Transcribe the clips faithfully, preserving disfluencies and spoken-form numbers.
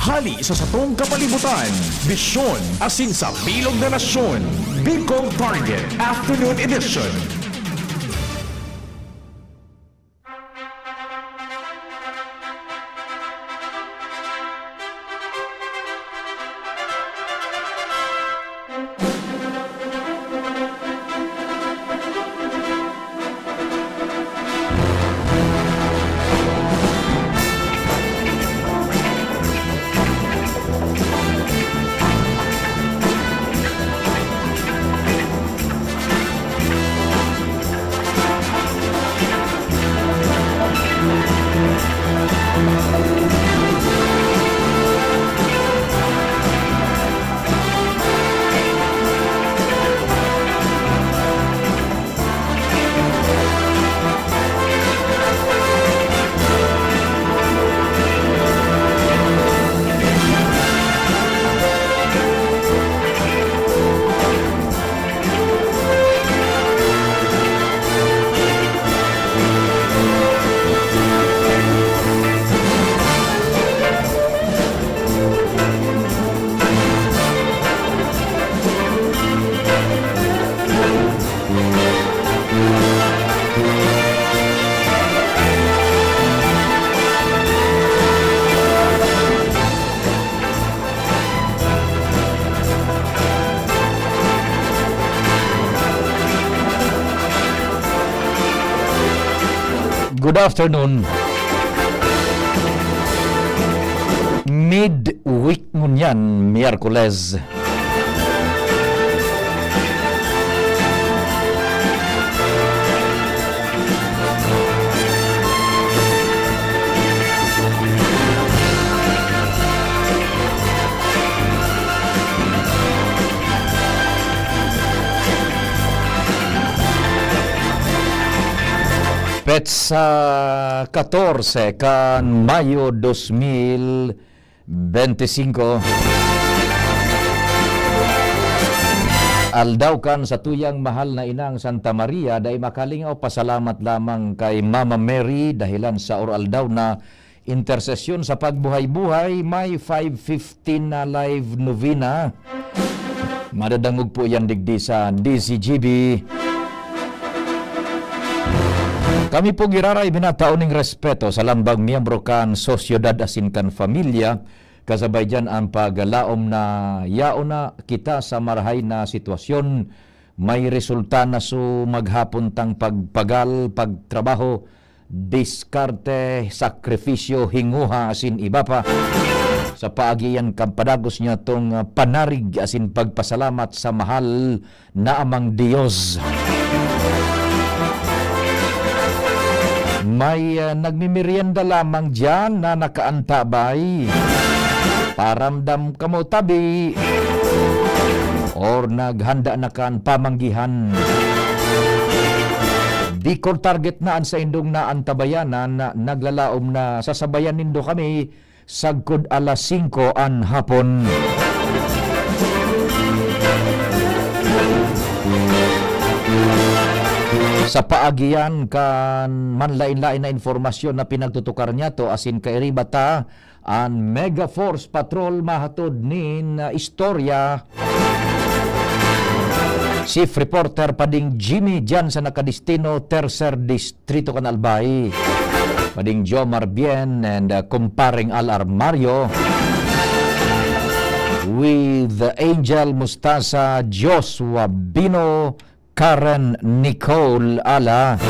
Hali sa satong kapalibutan, bisyon asin sa bilog na nasyon, Bicol Target Afternoon Edition. Good afternoon. Mid-week ngunyan, Miyerkules. Petsa katorse kan Mayo dos mil benti singko. Aldaw kan satuyang mahal na inang Santa Maria, dai makalingaw pasalamat lamang kay Mama Mary dahelan sa or-aldaw na intersesyon sa pagbuhay-buhay. May five fifteen na live novena. Madadangog po yan digdi sa D Z G B. Kami po giraray binatao ning respeto sa lambang miyembro kan sosyedad asin kan familya, kasabay diyan ang paglaom na yaon na kita sa marahay na sitwasyon. May resulta na so maghapon tang pagpagal, pagtrabaho, diskarte, sakrifisyo, hinguha, asin iba pa. Sa paagi iyan kan padagos niya tong, ah, panarig asin pagpasalamat sa mahal na Amang Dios. May, ah, nagmimerienda lamang diyan na nakaantabay. Paramdam kamo tabi. Or naghanda na kan pamanggihan. Bicol Target na an saindong naantabayanan, na naglalaom na sasabayan nindo kami sagkod alas singko an hapon. Sa paagi iyan kan manlaen-laen na impormasyon na pinagtutukar niyato asin kairiba ta, an Mega Force Patrol mahatod nin, ah, istorya. Chief Reporter Pading Jimmy diyan sa Nakadestino, Tercer Distrito kan Albay. Pading Jomar Bien and, ah, Kumpareng Al Armario with Angel Mustasa, Joshua Bino, Karen Nicole Ala,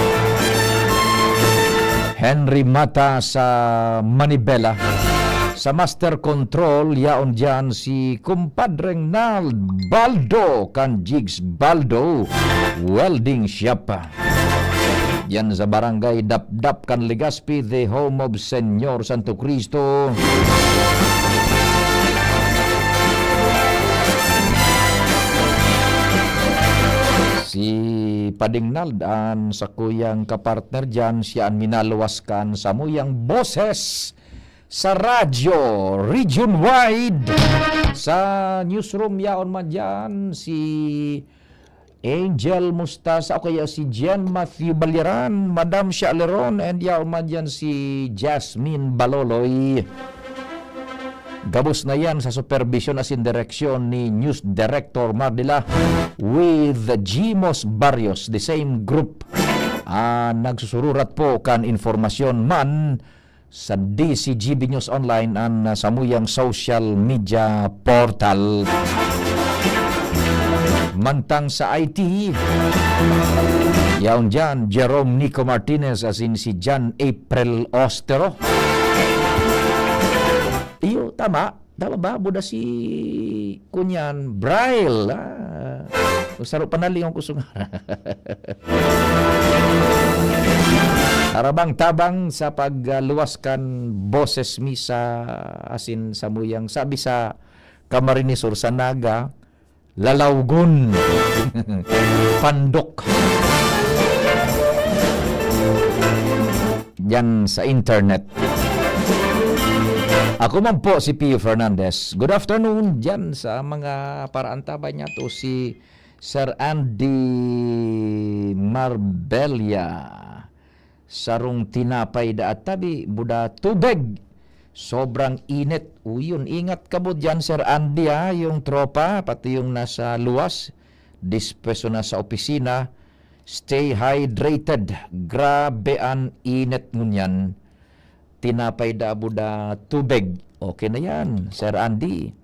Henry Mata sa Manibela. Sa Master Control, yaon diyan si Kumpadreng Nald Baldo kan Jigs Baldo Welding Shop. Diyan sa Barangay Dapdap kan Legazpi, the home of Señor Santo Cristo. Si Pading Nald an sakuyang kapartner diyan, siya an minaluwas kan samuyang boses sa radyo, region wide. Sa newsroom, yaon man diyan si Angel Mustasa o kaya si Jen Matthew Baliran, Madam Shaleron, and yaon man diyan si Jasmine Baloloy. Gabos na yan sa supervision asin direksyon ni News Director Mardila with Jimos Barrios, the same group. Ah, nagsusururat po kan informasyon man sa D C G B News Online, an, ah, samuyang social media portal. Mantang sa I T, yaon diyan, Jerome Nico Martinez asin si John April Ostero. Iyo, tama. Tama ba? Buda si kunyan, Braille. Ah, saro pa nalingaw ko sunga. Arabang tabang sa pagluwas kan boses mi sa asin samuyang sabi sa Camarines Sur sa Naga, lalawgon. Pandok. Diyan sa internet. Ako man po si Pio Fernandez. Good afternoon diyan sa mga paraantabay niya to si Sir Andy Marbella. Sarong tinapay da at tabi, buda tubig. Sobrang init. Uyon, ingat kamo diyan, Sir Andy, ha, yung tropa, pati yung nasa luwas. Dispeso na sa opisina. Stay hydrated. Grabe an init ngunyan. Tinapay da, buda tubig. Okay na yan, Sir Andy.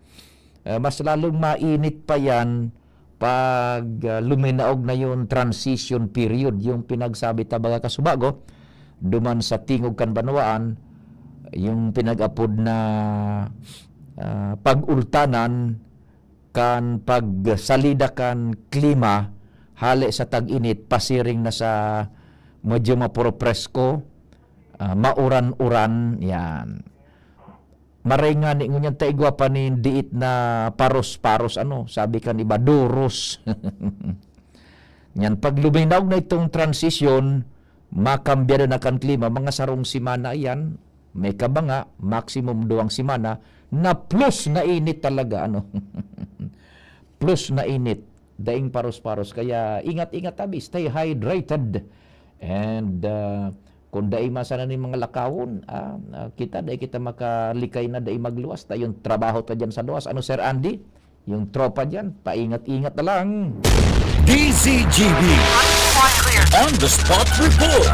Eh, mas lalong mainit pa yan pag, ah, luminaog na yung transition period, yung pinagsabi ta baga kasubago, duman sa tingog kan banwaan, yung pinag-apod na, ah, pag-ultanan kan pagsalida kan klima, hale sa tag-init, pasiring na sa medyo mapuropresko, ah, mauran-uran, yan. Maray ngani ngunyan ta igwa pa nin diit na paros-paros, ano, sabi kan iba, duros. Nyan, pag luminaog na itong transisyon, makambiado na kan klima, mga sarong semana iyan, may kabanga, maximum duwang semana, na plus na init talaga, ano. Plus na init, daing paros-paros. Kaya ingat-ingat tabi, stay hydrated. And, ah, kung dai man sana nin mga lakawon, ah, ah, kita, dai kita makalikay na dai magluwas. Ta yung trabaho ta diyan sa luwas. Ano, Sir Andy? Yung tropa diyan, paingat-ingat na lang. D Z G B. On the spot report.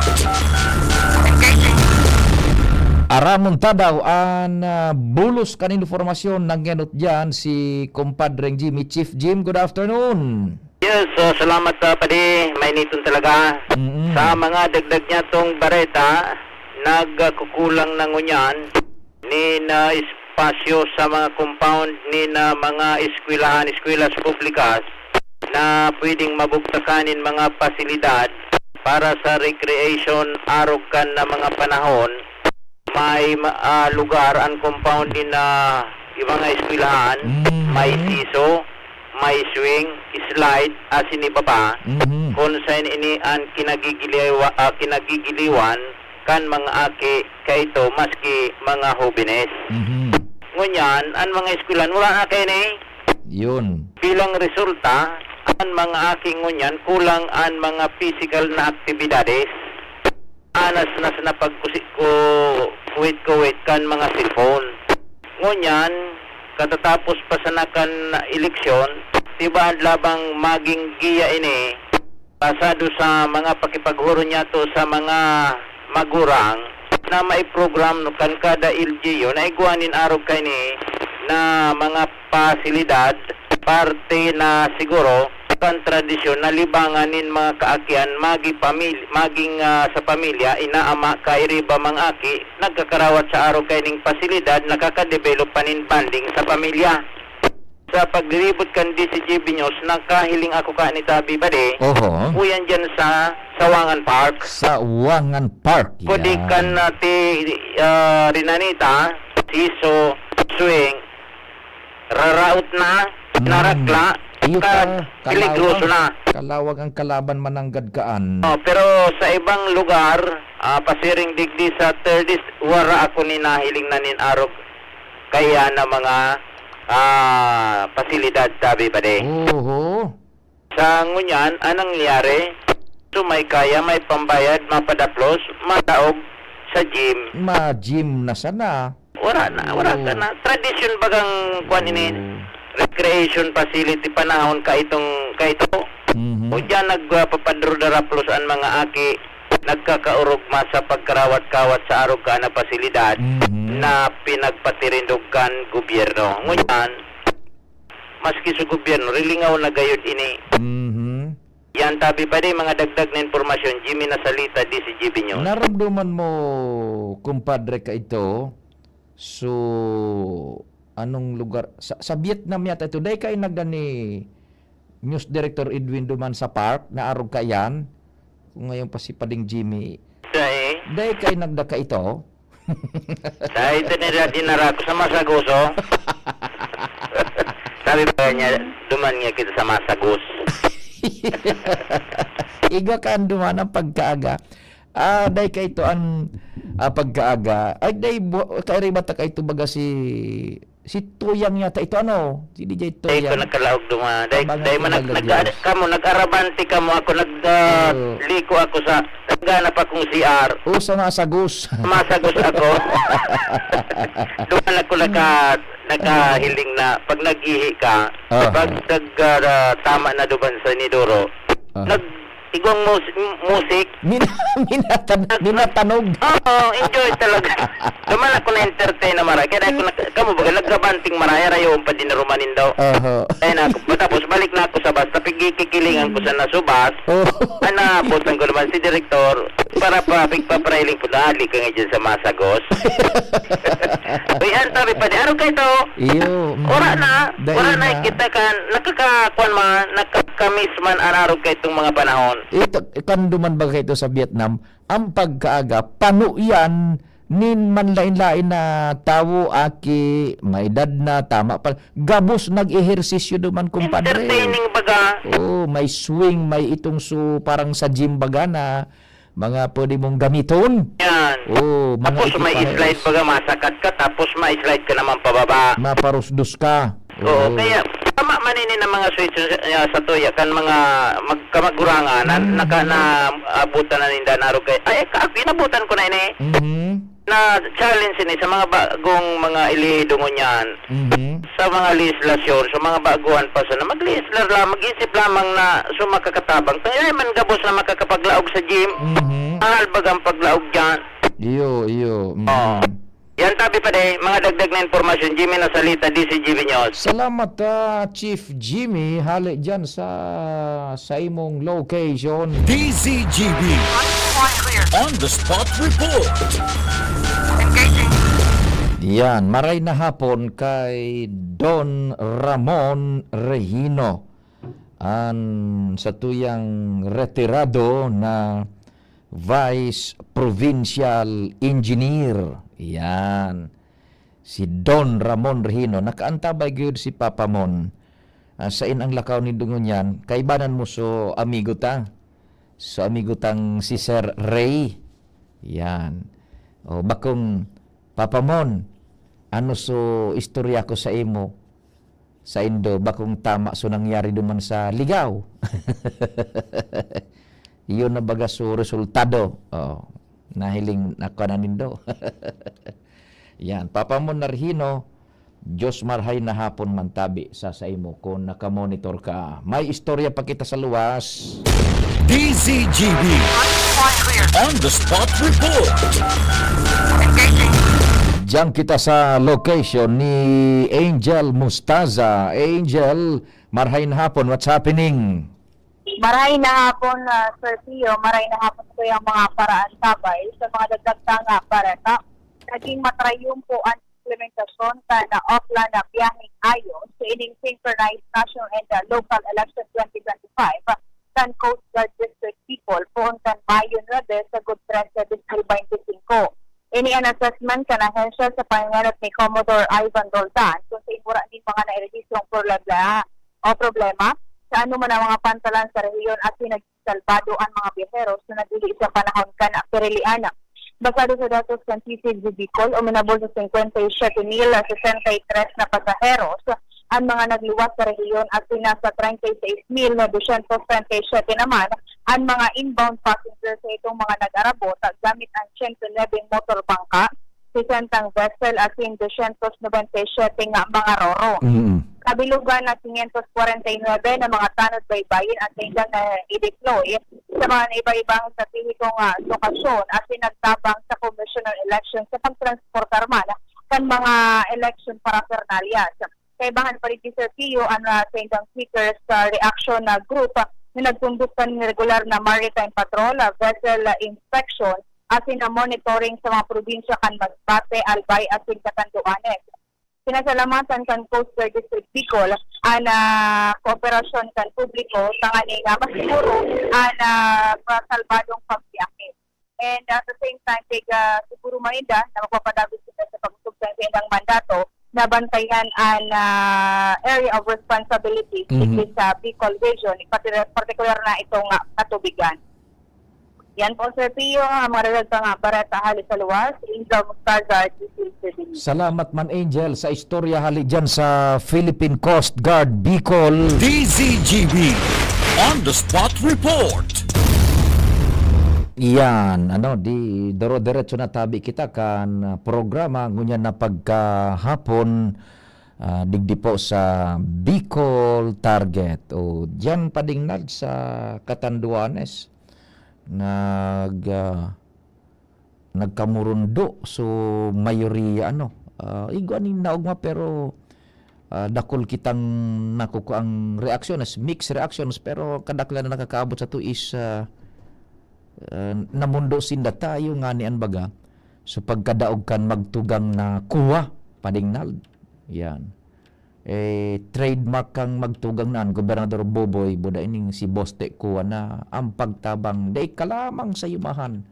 Aramon ta daw an, ah, bulos kan informasyon na ngenot diyan si Compadreng Jimmy. Chief Jim, good afternoon. Yes, ah, salamat, ah, padi. Mainiton talaga. Mm-mm. Sa mga dagdag niya tong bareta, nagkukulang na ngunyan nin, ah, espasyo sa mga compound nin, ah, mga eskwelahan, eskwelahan publikas na pwedeng mabugtakan nin mga pasilidad para sa recreation arog kan na mga panahon. May ma-, ah, lugar an compound nin, ah, yung mga eskwelahan, mhm, may siso, may swing, slide, asin iba pa, mhm, kung saan ini an kinagigiliwa-, ah, kinagigiliwan kan mga aki kaito maski mga hobenes. Mhm. Ngunyan, an mga eskwelahan, wala na kaini. Yun. Bilang resulta, an mga aki ngunyan, kulang an mga pisikal na aktibidades. Anas na sana pagkusi-, ku-, kuwit-kuwit kan mga cellphone. Ngunyan, katatapos pa sana kan eleksyon, tibaad labang maging giya ini, basado sa mga pakipaghuron niyato sa mga magurang na maiprogram kan kada L G U na igwa nin arog kaini na mga pasilidad, parte na siguro kan tradisyon na libangan nin mga kaakian, magi pamil-, maging, ah, sa pamilya, ina, ama, kairiba, mga aki, nagkakarawat sa arog kaining pasilidad, nakakadevelop pa nin bonding sa pamilya. Sa paglilibot kan D Z G B News, nakahiling ako kaini tabi, padi. Oho. Uyan dyan sa Sawangan Park. Sawangan Park, kudi yan. Kan, ah, ti, ah, Rinanita, Siso, Swing, raraot na, mm, narakla, iyo ka, kan peligroso kalawang, na. Kalawang ang kalaban mananggad kaan. Oh, pero sa ibang lugar, ah, pasiring digdi sa thirties, wara ako ni nahiling na nin arog kaya na mga, ah, pasilidad, sabi pa di. Oho. Sa ngunyan, anong nangyari? So, may kaya, may pambayad, mapadaplos, mataog sa gym. Ma-gym na sana. Wala na, wala ka Oo. na. Tradisyon bagang kwan ini, Oo. recreation facility panahon ka itong, ka ito. Mhm. O diyan nagpapadrudaraplos an mga aki, nagkakaorog masa pagkarawat-kawat sa arog ka na pasilidad Mhm. na pinagpatirindog kan gobyerno. Ngunyan, maski sa gobyerno, rilingaw na gayod ini. Mhm. Yan, tabi pa di, mga dagdag na impormasyon, Jimmy Nasalita, D C G B News. Naramdaman mo, kumpadre, ka ito? So, anong lugar? Sa, sa Vietnam yata ito. Dai kayo nagda ni News Director Edwin duman sa park? Naarog ka yan? Kung ngayon pa si Pading Jimmy. Sa eh? Dai kayo nagda ka ito? Sa ito nila dinara ko sa Masaguso. Sabi pa niya, "Duman nga kita sa Masagus." Igwa ka ang duman ang pagkaaga. Ah, dai ka ito ang, ah, pagkaaga. Ay, dai, bu-, kairiba ta ka ito baga si, si Tuyang yata ito, ano? Si D J Dai ko Tuyang. Nagkalaog duman. Dai, Abangan dai ko man nag-, nag-, nag-, kamo, nag-arabante kamo. Ako, nag, ah, Oo. liko ako sa, naghanap akong C R. O, sa Masagos. Masagos ako. Duman ako naka-, nakahiling na pag nag-ihi ka, Aha. pag nag-, ah, tama na duman sa inidoro, Aha. nag-, igwang mus-, m-, musik. Min-, minatan-, minatanog. Oo, enjoy talaga. Duman ako na-entertain na maray. Kaya ako nag-, kamo baga, nagkabanting maray, arayon pa din narumanin daw. Aha. Kaya na ako, tapos balik na ako sa bus, tapos kikilingan ko sa nasubas. Oh. Ay, naabutan ko naman si Direktor para pa, pigpaparailing po, "Dali ka nga dyan sa Masagos." Uy, ang tabi pa di, "Ano kayo to?" Iyo, mm, Wala na, dai wala na na. Kita kan, nakakakuan man, nakakamiss man an arog ka itong mga panahon. Ito, kan duman ba kayo sa Vietnam? Ang pagkaaga, pano yan nin manlain-lain na tawo, aki, may edad na, tama pa. Gabos nag-ehersisyo duman, kumpadre. Entertaining baga. Oo, may swing, may itong su-, parang sa gym baga na mga pwede mong gamiton. Yan. Oo, mga Tapos may equipajes. Slide baga, masakat ka, tapos may slide ka naman pababa. Maparusdos ka. Oo, Oo. Kaya tama man ini ng mga sweets, uh, sa tuya, kan mga mag-, kamagurangan, na, Mm. naka-, naabutan na ninda, narog kay, ay, ka-, inabutan ko na ini. Mhm. Na challenge ini sa mga bagong mga elehido ngunyan, Mhm. sa mga legislasyon, sa mga baguhan pa sana, mag-legislar lang, mag-isip lamang na sa makakatabang. Kaya man gabos na makakapaglaog sa gym, Mhm. mahal bagang paglaog dyan. Iyo, iyo. Mhm. Oo. Yan, tabi pa di, mga dagdag na impormasyon, Jimmy Nasalita, D C G B News. Salamat, ah, Chief Jimmy, hale dyan sa, sa imong location. D C G B. On the spot report. Yan, maray na hapon kay Don Ramon Regino, an satuyang retirado na Vice Provincial Engineer. Yan. Si Don Ramon Regino. Nakaantabay gyud si Papa Mon. Ah, sain ang lakaw ni Dungon yan? Kaibanan mo so amigo ta. So amigo tang si Sir Ray. Yan. O, bakong Papa Mon, ano so istorya ko sa imo? Saindo, bakong tama so nangyari duman sa Ligaw? Iyon na baga so resultado. Oh, nahiling na ka na nindo. Yan, Papa Mon Narhino, Diyos marhay na hapon man tabi sa saimo kun nakamonitor ka. May istorya pa kita sa luwas. D Z G B. On the spot report. Diyan kita sa location ni Angel Mustaza. Angel, marhay na hapon. What's happening? Maray na hapon, ah, Sir Pio. Maray na hapon sa iyong mga paraantabay. Sa mga dagdag tanga, bareta, naging matrayumpo ang implementasyon kan Oplan na Biyaheng Ayo sa ining synchronized national and, ah, local election twenty twenty-five kan Coast Guard District Bicol, poon kan Mayo nuebe sagkod trese dos mil beinti singko. Ini an assessment kan ahensya sa panganganot ni Commodore Ivan Roldan kun sa inura nin mga nairehistrong problema o problema sa anoman na mga pantalan sa rehiyon asin naging salbado an mga biyaheros na nag-ihi sa panahon kan pirilian. Basado sa datos kan T C G Bicol, uminabot sa singkwenta y siyete mil sesenta y tres na pasaheros an mga nagluwas sa rehiyon asin nasa treinta y seis mil dosyentos treinta y siyete naman an mga inbound passenger sa itong mga nag-arabot gamit an siyento nuebe motor bangka, sesentang vessel asin dosyentos nobenta y siyete nga mga roro. Mm. Kabilugan na quinientos kwarenta y nuebe na mga tanod baybayin ang saindang na i-deploy sa mga iba-ibang estratehikong, ah, lokasyon asin nagtabang sa Commission on Elections sa pagtransportar man kan mga election paraphernalia. Kaibahan pa rin ni Sir Pio an, ah, saindang Twitter sa reaction na group, ah, na nagkondukta nin regular na maritime patrol, ah, vessel, ah, inspection, asin na monitoring sa mga probinsya kan Masbate, Albay, asin Catanduanes. Pinasalamatan kan Coast Guard District Bicol an, ah, kooperasyon kan publiko tanganing, ah, masiguro an, ah, pasalbadong pagbiyahe. And at the same time, tig, ah, siguro mainda na magpapadagos sila sa pag-usog sa saindang mandato na bantayan an, ah, area of responsibility Mhm. digdi sa Bicol Region, pati, partikular na itong, ah, katubigan. Yan po, Sir Pio, ang mga dagdag pang, ah, bareta hali sa luwas. Angel Mustazar, D Z G B. Salamat man, Angel, sa istorya hali dyan sa Philippine Coast Guard Bicol. D Z G B On the Spot Report. Yan, ano, di, doro-diretso na tabi kita kan, ah, programa ngunyan na pagkahapon, ah, digdi po sa Bicol Target. O, diyan padingnad sa Catanduanes. Nag, ah, nagkamurundo. So, mayoriya, ano, ah, igwa nin naogma, pero, ah, dakul kitang nakukuang reaksyones, mixed reactions, pero kadaklan na nakakaabot sato is, ah, ah, namundo sinda tayo ngani an baga. So, pagkadaog kan magtugang na kuwa, padingnad. Yan. Eh, trademark kan magtugang na an Gobernador Boboy, buda ining si Boste Kuwa na ang pagtabang, dai ka lamang sa yumahan.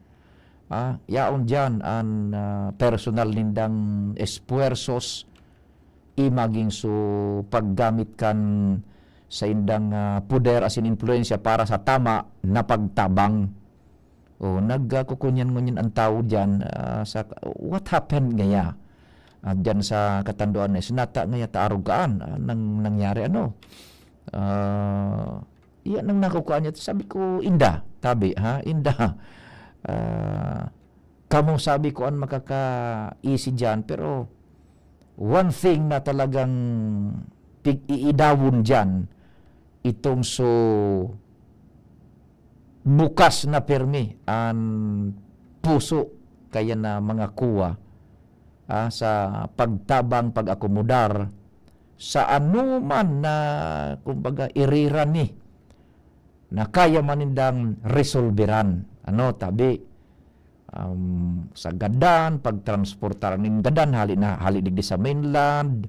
Ah, yaon diyan an, ah, personal nindang espuwersos, imaging su paggamit kan saindang, ah, poder asin impluwensya para sa tama na pagtabang. O, nagkukunyan-ngunyan an tawo diyan, ah, sa, what happened ngaya? Ah, diyan sa Catanduanes, nata ngaya ta arog kaan, ah, nang nangyari ano? Ah, iyan ang nakukuha niya. Sabi ko, "Inda," tabi, ha? "Inda." Ah, kamo sabi ko an makakaisi diyan, pero one thing na talagang pig-iidawon diyan, itong so bukas na pirmi an puso kaya na mga kuwa, ah, sa pagtabang, pag-akomodar sa anuman na, kumbaga, irirani na kaya man nindang resolberan. Ano, tabi? Um, sa gadan, pagtransportar nin gadan, hali na, hali digdi sa mainland,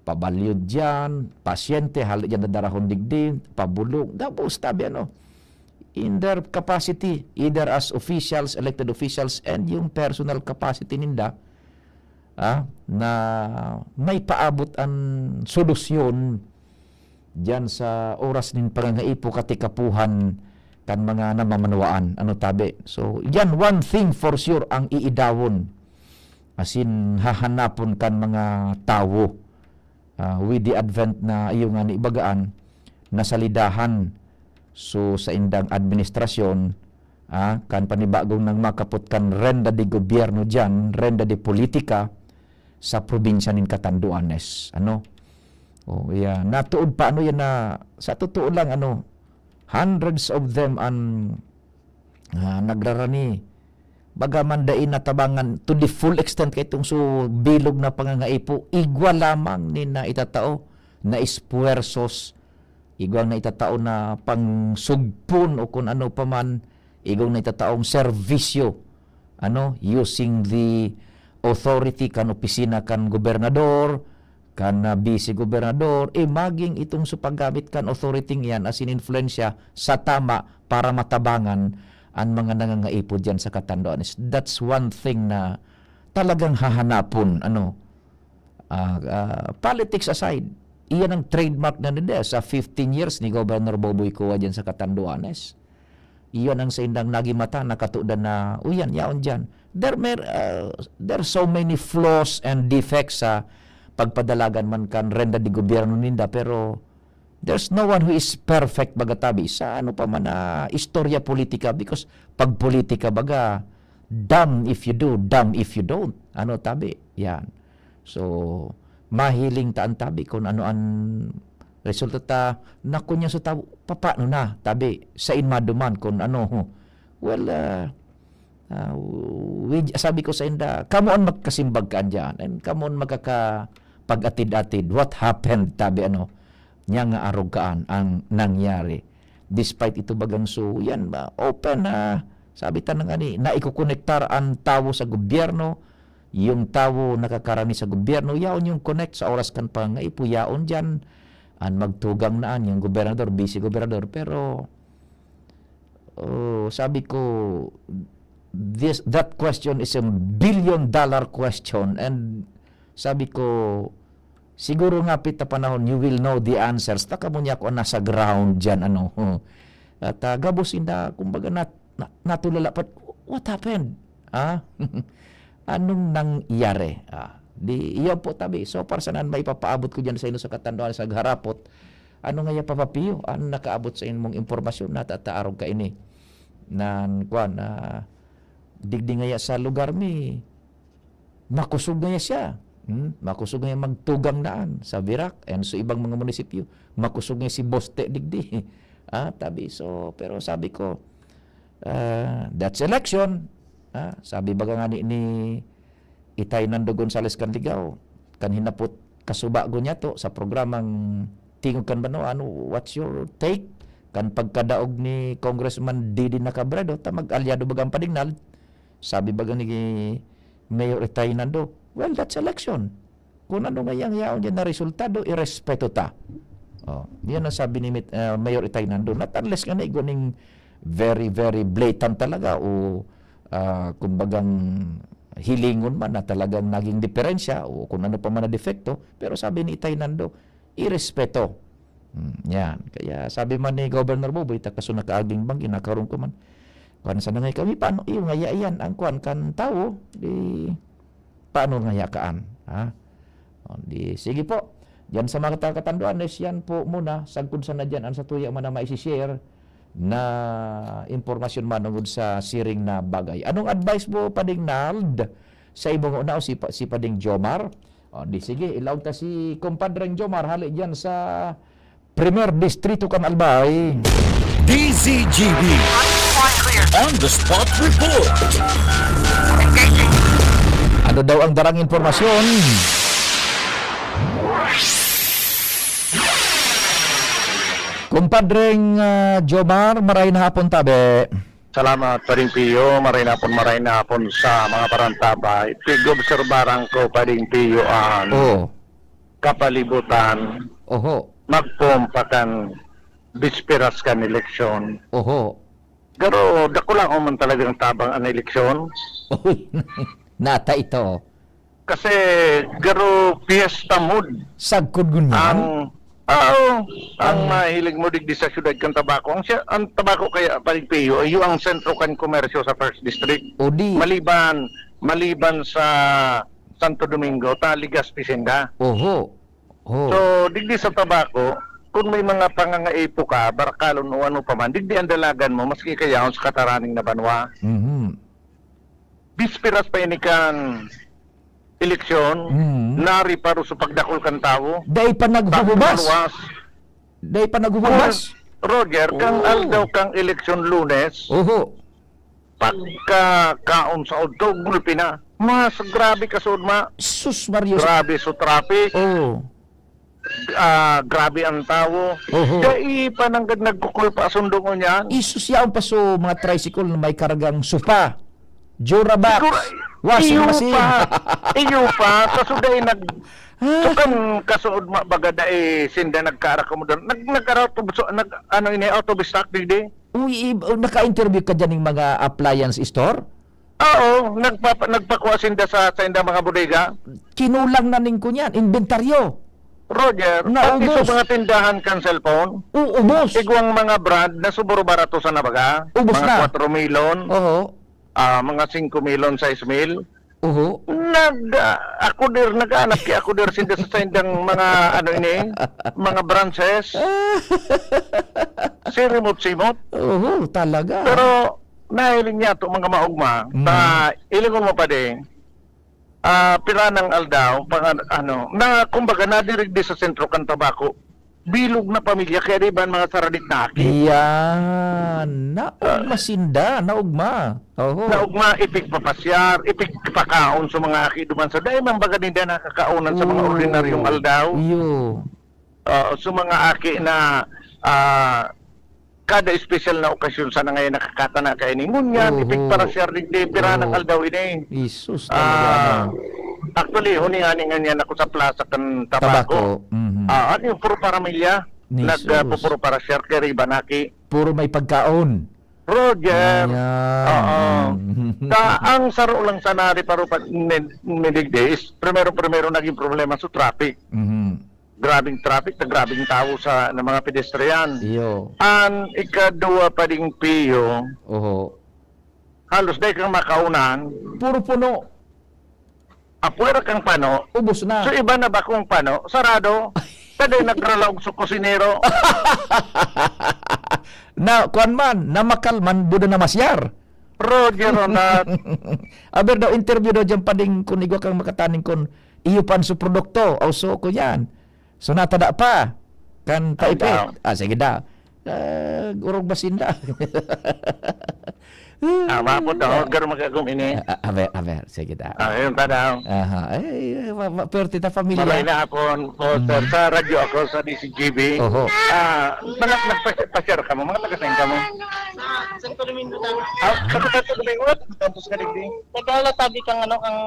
pabalyo diyan, pasyente, hali diyan dadarahon digdi, pabulong, gabos, tabi ano, in their capacity, either as officials, elected officials, and yung personal capacity ninda, ah, na may paabot an solusyon diyan sa oras nin pangangaipo, katikapuhan kan mga namamanwaan, ano tabi. So, yan one thing for sure ang iidawon asin hahanapon kan mga tawo, ah, with the advent na iyo nga ni bagaan na salidahan. So, sa indang administrasyon, ah, kan panibagong nang makapot kan renda de gobyerno diyan, renda de politika sa probinsya nin Catanduanes. Ano? Oh, yeah. Natuod pa, ano yan na, sa totoo lang, ano, hundreds of them an, ah, nagrarani. Baga man dai natabangan to the full extent kay itong so bilog na pangangaipo, igwa lamang ni na itatao na espuwersos, igwang na itatao na pangsugpon o kun ano pa man, igwang na itataong serbisyo, ano, using the authority kan opisina kan gobernador, kan, ah, vice gobernador, eh, maging itong sa paggamit kan authority iyan asin influensya sa tama para matabangan an mga nangangaipo diyan sa Catanduanes. That's one thing na talagang hahanapon, ano, ah, ah, politics aside, iyan ang trademark na nila sa fifteen years ni Governor Boboy Coa diyan sa Catanduanes. Iyan ang saindang nagimata, nakatudan na, "Uyan, yaon diyan." There may, ah, there are so many flaws and defects sa pagpadalagan man kan renda de gobyerno ninda, pero there's no one who is perfect, baga tabi, sa ano pa man na istorya politika, because pag politika, baga, damn if you do, damn if you don't. Ano, tabi, yan. So, mahiling ta an tabi kun ano an resulta ta, na kun yan sa tawo, papaano na, tabi, sain maduman kun ano. Well, ah, ah, we, sabi ko sa inda, kamo an magkasimbag kaan diyan, and kamo an makakapag-atid-atid. What happened, tabi, ano, niya nga arog kaan ang nangyari. Despite ito bagang so, yan, ah, open, ah, sabi ta na nga ni, naikokonektar an tawo sa gobyerno, yung tawo nakakarani sa gobyerno, yaon yung connect sa oras kan pangangaipo, yaon diyan, an magtugang na an, yung gobernador, busy gobernador. Pero, oh, sabi ko, this, that question is a billion dollar question. And sabi ko, siguro nga pita panahon, you will know the answers. Ta kamo niya kung nasa ground diyan, ano. At, ah, gabos inda, kumbaga, nat-, na-, natulala pa, what happened? Ah? Anong nangyari? Ah, di, iyan po, tabi. So far, sanan maipapaabot ko diyan sa inyo sa katanduan, sa harapot. Ano nga ya, Papa Pio? Ano nakaabot sa imong impormasyon? Natataarog ka ini. Nan, kwan, ah, digdi nga ya sa lugar mi, makosog nga ya siya. Hmm? Makosog nga ya magtugang daan sa Virac and sa ibang mga munisipyo. Makosog nga si Boste digdi. Ah, tabi. So, pero sabi ko, ah, that's election. Ah, sabi baga nga ni, ni Itay Nando Gonzales Canligao, kan hinapot kasubago niya to sa programang Tingog kan Banwa, ano, what's your take kan pagkadaog ni Congressman Didi Nacabredo ta mag-alyado baga an Padignal? Sabi baga ni Mayor Itay Nando, "Well, that's election. Kung ano nga yang yaon diyan na resultado, irespeto ta." Oh, yan ang sabi ni Mit-, ah, Mayor Itay Nando. Not unless nga na igwa ning very, very blatant talaga o, ah, kumbagang hilingon man na talagang naging diferensya o kung ano pa man na depekto. Pero sabi ni Itay Nando, irespeto. Hmm, yan. Kaya sabi man ni Governor Boboy, ta kaso nakaaging banggi, nakaharong ko man. Kwan sana ngay kami, paano iyo nga iyan ang kwan kan tawo? Di, paano nga yakaan? Ha? O, di, sige po. Diyan sa mga katatanduan, is yan po muna. Sagkod sana diyan, ang sa tuya man na maisi-share na impormasyon manungod sa siring na bagay. Anong advice mo, Pading Nald, sa imong una o si, Pa-, si Pading Jomar? O, di sige, ilaog ta si Compadreng Jomar, hali diyan sa Primer Distrito kan Albay. D Z G B On the Spot Report. Ano daw ang darang impormasyon? Kumpadreng, ah, Jomar, maray na hapon, tabi. Salamat, Paring Pio. Maray na hapon, maray na hapon sa mga parantabay. Tig-obserbaran ko, Paring Pio, ang Oo. kapalibutan. Oho. Magpompa kan bisperas kan eleksyon. Oho. Pero dakula ko man talagang tabang ang eleksyon. Uy, nata ito. Kasi garo fiesta mood. Sagkod ngunyan? Ang, oo, ang Ah. mahilig mo digdi sa siyudad kan Tabaco. Ang siya, ang Tabaco kaya, Paring Pio, iyo ang sentro kan komersyo sa First District. O di. Maliban, maliban sa Santo Domingo, ta Legazpi sinda. Oho. Oh. So, digdi sa Tabaco, kung may mga pangangaipo ka, barakalon o ano pa man, digdi ang dalagan mo, maski kaya sa kataraning na banwa. Mhm. Bisperas pa ini kan eleksyon, Mm. nari pa ro sa pagdakul kan tawo. Dai pa naghuhubas? Tawo maluwas. Dai pa naghuhubas? Roger, kang Oo. aldaw kang eleksyon Lunes, Oho. pagkakaon sa udto, gulpi na. Mas grabe ka, Sudma. Sus, Mario. Grabe sa traffic. Oo. Ah, grabe ang tawo. Oho. Dai pa nanggad nagkukulpa sundong niyan. Isus, yaon pa so mga tricycle na may kargang sofa, Durabox, Siguro, washing iyo machine. pa. Iyo pa. Sa suday nag-, Ah. sukan kasuod ma-, baga dai sinda nagkaarakomodar. Nag-, nag-, nag-, ano ini, out of stock, digdi? Uy, i-, naka-interview ka dyan ng mga appliance store? Oo, nagpapa-, nagpakua sinda sa, sa indang mga bodega. Kinulang na ning kunyan, inventaryo. Roger, Naubos. pati sa mga tindahan kan cellphone, U-, ubos. igwang mga brand na suburo barato sa nabaga, Ubos mga na. kwatro milyon, Oho. ah, mga singko milyon, sais mil. Oho. Nag, ah, akudir, nag-aanak ki akudir sinda sa saindang mga, ano ini, mga branches. Sirimot-simot. Oho, talaga. Pero, nahiling niya to, mga maugma, Mm. ta, ilingon mo pa din, Ah, pira nang aldaw, pang-, ano, na, kumbaga, nadirigdi sa sentro kan Tabaco, bilog na pamilya, kaya di ba mga saralit na aki? Yan. Naugma Ah. sinda, naugma. Oho. Naugma, ipigpapasyar, ipigpakaon sa mga aki duman sa dai man baga ninda nakakaonan sa mga Oo. ordinaryong aldaw. Iyo. Oo, sa mga aki na, ah, kada espesyal na okasyon sana ngayon nakakatana kaini. Ngunyan, Oho. ipigparasyar digdi, pira nang Oo. aldaw ini. Jesus, talaga, Ah, ano? actually, huni-huni ngunyan ako sa plaza kan Tabaco. Tabaco, mhm. Ah, ano yung puro paramilya? Jesus. Nag, ah, pupuro parasyar kay Ribanaki. Puro may pagkaon. Roger. Ayan. Oo. Mm. Sa, ang saro lang sana, Ripa-Rupa, ni, ni Digdi is, primero-primero naging problema sa traffic. Mhm. Grabing traffic, na grabing tawo sa, ng mga pedestrian. Iyo. An ikaduwa pa ding piyo, Oho. halos dai kang makaunan. Puro puno. Apwera kang pano. Ubos na. So, iba na bakong pano, sarado. Kada nagralaog sa kusinero. Na, kuwan man, namakal man, buda na masyar. Roger Ronald. Aber daw, interview daw dyan, pading, kung igwa kang makataning kun iyo pan su produkto, o so ko yan. So, natada pa. Kan Ang taipit. daw. Ah, sige daw. Ah, gurog ba sinda? Ah, mapot daw, Ah, gar magagom ini. ah, aber, aber, sige daw. Ah, yun pa daw. Aha. Ay, ma-, ma-, perte ta pamilya. Maray na hapon po, sir. Mm. Sa radyo ako, sa D C G B. Oho. Ah, mga nagpa-, pa-share ka mo, mga taga saan ka mo? Santo Domingo tayo. Ah, taga Santo Domingo, taga Santos ka digdi? Taga Latabi kang ano, kang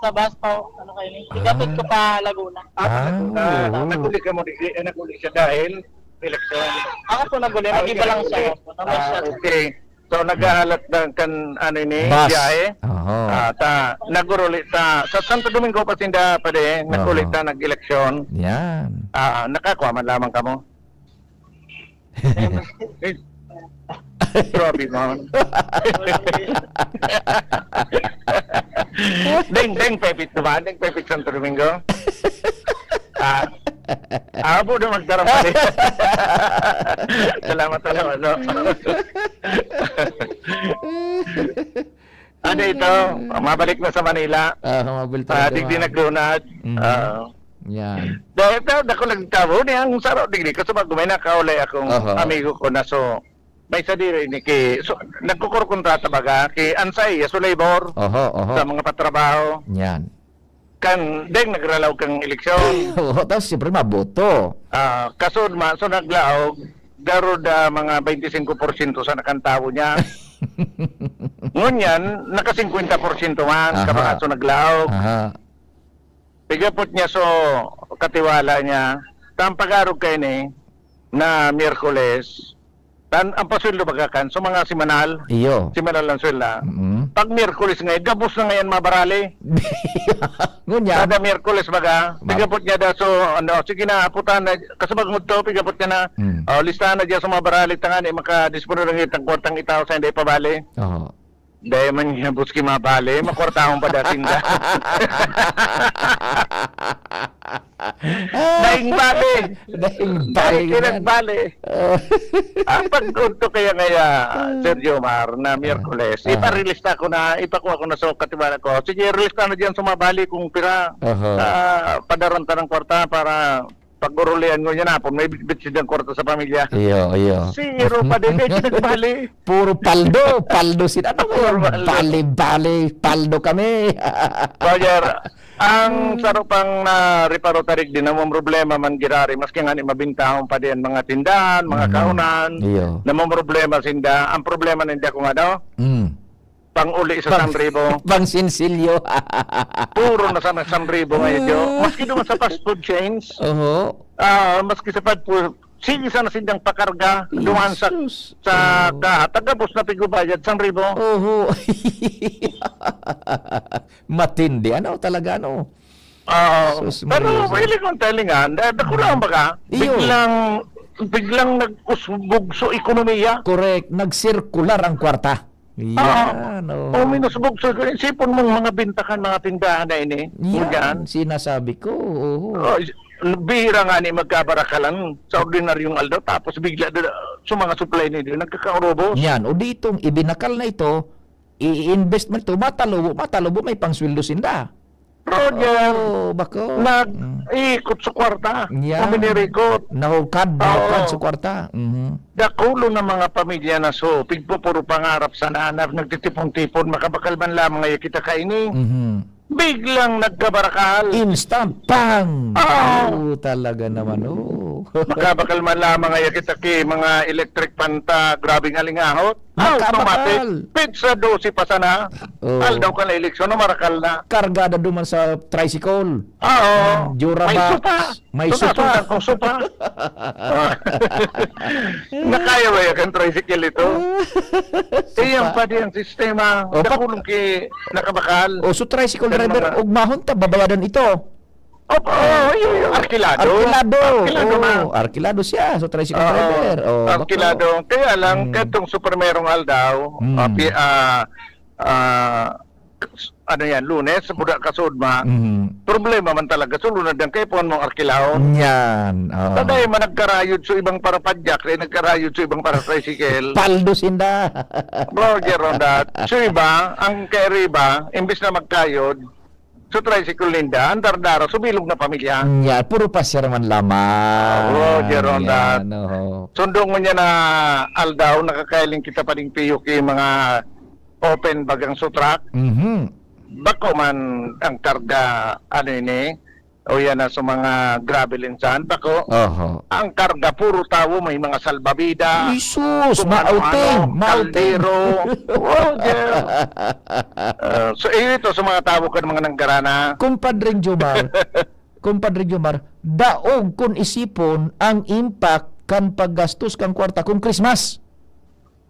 sa Baspaw, ano kayo ni? Igapit Ah. ko pa Laguna. Ah, Ah, Laguna. oo. Nag-uli ka mo digdi, eh, nag-uli siya dahil eleksyon. Ako po nag-uli, Ah, nag-iba lang siya. okay. Nag-iba Ah, siya. okay. So, naghahalat na kan, ano ini, Bus. biyahe? Oho. Ah, ta, naguruli ta. Sa Santo Domingo pa sinda, pade, nag-uli Oho. ta, nag-eleksyon. Yan. Ah, nakakuha man lamang kamo? Eh, grabe man. Deng, deng, pepit naman. Deng, pepit Santo Domingo. Ah, abo na magdarang pare. Salamat, salamat, no? Ano ito? Mabalik na sa Manila. Ah, mabalik Ah, talaga, digdi ma'am. naglunad. Mhm. Ah. Yan. Dahil na, dako nagtabo ni ang saro digdi. Kasi bago may nakaulay akong Aha. amigo ko na so, may sadiri ni ki-, so, nagkukurkontrata baga ki Ansay, so labor, Oho, oho. sa mga patrabaho. Yan. Kan, deng nagralaw kang eleksyon. Oo, tapos siyempre maboto. Ah, kasod man, so naglaog, garod, ah, mga twenty-five porsyento sa nakantabo niya. Ngunyan, naka singkwenta porsyento man, Aha. kabangaso naglaog. Aha. Pigapot niya so katiwala niya. Tan pag-arog kaini na Miyerkules, tan, ang pasweldo baga kan, so mga simanal, Iyo. simanal ang swelda. Mm. Pag Miyerkules ngayon, gabos na ngayon mabarali. Ngunyan. Kada Miyerkules baga, Mab- pigapot niya da, so, ano, sige na, aputan na, kasabag mo to, pigapot niya na, Mm. oh, listahan na diyan sa mabarali, tangani, makadispone lang itang kwartang itaw sa hindi pabali. Oo. Dai man niya buski mabali, makwartahon pa dating da. Daing bali. Daing bali Daing yan. pinagbali. Oh. Ang pag-unto kaya ngaya, Sir Jomar, na Miyerkules, Ah. iparelista ko na, ipakuha ko na sa katiwala ko. Sige, relista na diyan sa mabali kung pira. Aha. Ah, padaran ta ng kwarta para pag-urulian ko niya na, may bitbit silang kwarta sa pamilya. Iyo, iyo. Zero pa din, eh, pinagbali. Puro paldo, paldo sila. Ano ba Puro yan? paldo. Bali-bali, paldo kami. Roger, ang Hmm. saro pang, ah, reparo tarig din, namang problema man girari, maski nga ni mabintahon pa din mga tindahan, mga Mm. kaunan, Iyo. namang problema sinda. Ang problema ninda kung ano, Mm. pang-uli sa Pang-, sanribo. pang-sinsilyo. Puro na sana sanribo ngayon, Jo. Ah. Maski doon sa fast food chains. Oho. Ah, maski sa fast food, sige sana sindang pakarga, duman sa, Jesus. sa Oo. ka, tagabos na pigubayad, sanribo. Oho. Matindi. Ano talaga, ano? Oo. Sus, Pero Maria. Mahilig kong talingan, da-, dako lang baga, Iyo. biglang, biglang nag-usbog sa ekonomiya. Correct. Nagsirkular ang kwarta. Yan, Oo. oo. O, minusbog sa, isipon mong mga bintakan, mga tindahan na ini. Yan, Yan. sinasabi ko, oo. Oh, is-, bihira nga ni magkabarakalan sa ordinaryong aldaw, tapos bigla da, sa mga supply nila, nagkakaurubos. Yan, o ditong ibinakal na ito, i-invest mo ito, matalubo, matalubo, may pangsweldo sinda. Roger, Oh, bako. Mm. nag-iikot sa kwarta. Yeah. Ang minirikot. Nahukad, Oo. nahukad sa kwarta. Mhm. Dakulo na mga pamilya na so, pigpupuro pangarap sa nanap, nagtitipon-tipon, makabakal man lamang ay kita kaini. Mhm. Biglang nagkabarakal. Instant, pang! Oo. Oo, talaga naman, oo. Makabakal man lamang ay kita ki mga electric panta, grabing alingahot. Makabakal. Automatic. Petsa dose pa sana. Oo. Aldaw kan eleksyon, no, marakal na. Kargada duman sa tricycle. Oo. Mm, Durabox. May supa. May Ito na, supa. sundan kong supa. Nakaya ba yan, tricycle ito? Supa. Iyan pa di ang sistema. O, pa- Dakulong ki nakabakal. O, so tricycle Yan driver, mga ugmahon ta, babayadan ito. Opo, oo, yun, yun. Arkilado. Arkilado. Arkilado Oo, na. arkilado siya. So, tricycle Oo. driver. Oh, Arkilado. bako. Kaya lang, Mm. katong sa primerong aldaw, Mm. ah, pi-, ah, ah, ano yan, Lunes, sa Buda Kasudma, Mm. problema man talaga, so, lunad ang kaipon mong arkilahon. Yan, oo. Taday man nagkarayod sa ibang para padyak, eh, nagkarayod sa ibang para tricycle. Paldo sinda. Roger on that. So, iba, ang kairiba, imbis na magkayod, So, tricycle ninda, andar-dara, subilog na pamilya. Nya, puro pasyar man lamang. Oo, Jeron, Yan, that. oo. Sundong mo niya na aldaw, nakakailing kita pa ding piyo ki mga open bagang sutrak. Mhm. Bako man ang karga, ano ini, o yan na sa mga gravel insan, bako. Oho. Ang karga, puro tawo, may mga salbabida, Jesus, kung ano-ano, maulting, maulting. kaldero. Oh, yeah. Ah, so, eh, ito sa mga tawo kan mga nanggarana. Kumpadring Jomar, Kumpadring Jomar, daog kun isipon ang impact kan paggastos kan kwarta kun Christmas.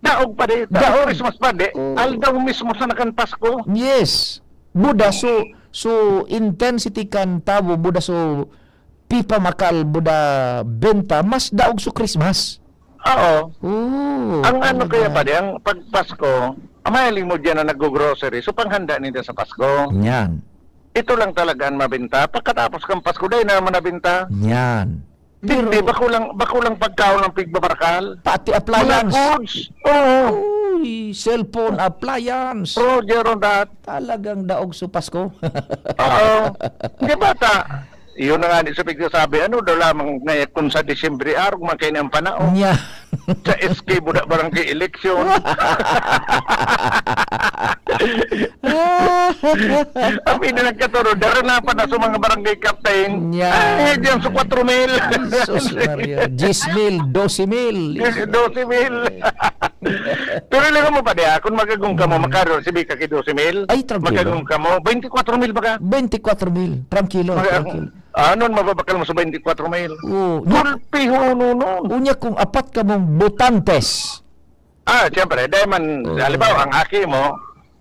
Daog pa di, Daog. Christmas pa di. Oo. Aldaw mismo sa nakan Pasko. Yes. Buda so, so intensity kan tawo, buda so pipamakal, buda benta, mas daog so Christmas. Oo. Oo, Ang ano talaga. kaya pa di, ang pagpasko, amaling mo dyan na nag-grocery, so panghanda ninda sa Pasko. Yan. Ito lang talaga ang mabenta. Pagkatapos kang Pasko, dahil na naman nabenta. Yan. Hindi, Pero bako lang, bako lang pagkaon ng pigbabarakal. Pati Mga appliance. goods. Oo. Uy, cellphone appliance. Roger on that. Talagang daog sa Pasko. Oo. Di ba ta? Yun na nga ni sa pigsasabi, ano daw lamang na kung sa Disyembre, arog man kayo ng panahon. Nya. Sa S K Buda Barangay Election. Ang pinanagkaturo, dara na pa na sa mga barangay captain. Yan. Ay, diyan sa kwatro mil. Sus, Maria. Diyes mil, dose mil. Dose mil. Pero alam mo pa diya, kung magagong ka mo, Hmm. makaro si Bika ki dose mil. Ay, tranquilo. Magagong ka mo, twenty-four mil ba ka? Twenty-four mil. Tranquilo, Mag- tranquilo. Ah, nun, mababakal mo sa twenty-four mil. Oo. Gulpi ho, no, no. Unya kung apat ka mong butantes. Ah, siyempre, dahil man, Oo. halimbawa, ang aki mo,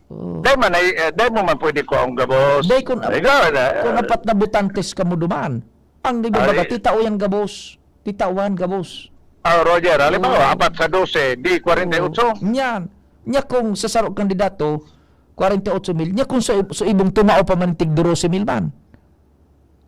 Oo. dahil man, ay, eh, dahil mo man pwede ko ang gabos. Dahil kung, Ikaw, eh, kung apat na butantes ka mo duman, ang di ba Ay. baga, titao yan gabos. Titawan gabos. Ah, Roger, halimbawa, Oo. apat sa dose, di kwarenta y ocho. Oo. Yan. Nya kung sa sarong kandidato, kwarenta y ocho mil. Nya kung sa, sa ibong tumao pa man tig dose mil man.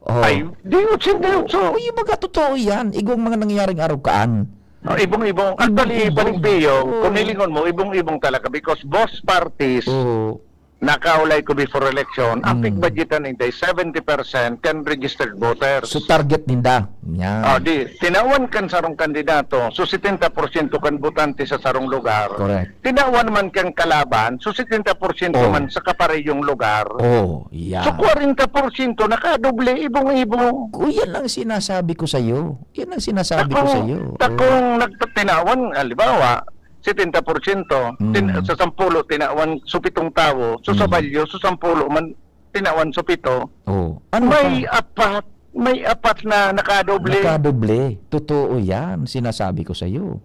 Oh. Ay, di otsenta y ocho. Oh, yung mga totoo yan. Igong mga nangyayaring araw kaan. Oh, ibong-ibong. Actually, Ibong-ibong. Paring Pio, Oo. kung nilingon mo, ibong-ibong talaga because both parties Oo. nakaulay ko before election, ang Mm. pigbudgetan ninda is seventy percent kan registered voters. So, target ninda. Yan. Ah, di, tinawan kan sarong kandidato, so setenta porsyento kan botante sa sarong lugar. Correct. Tinawan man kang kalaban, so setenta porsyento Oh. man sa kaparehong lugar. Oh, yan. So, kwarenta porsyento nakadoble, ibong-ibong. O, yan ang sinasabi ko sa'yo. Yan ang sinasabi ko Takong, sa'yo. takong Oh. nagtatinawan, halimbawa, setenta porsyento, Mm. tin-, sa sampulo, tinawan, so pitong tawo, so sa Mm. Balyo, so sampulo man, tinawan, so pito. Oh. Ano May pa? apat, may apat na nakadoble. Nakadoble. Totoo yan, sinasabi ko sa'yo.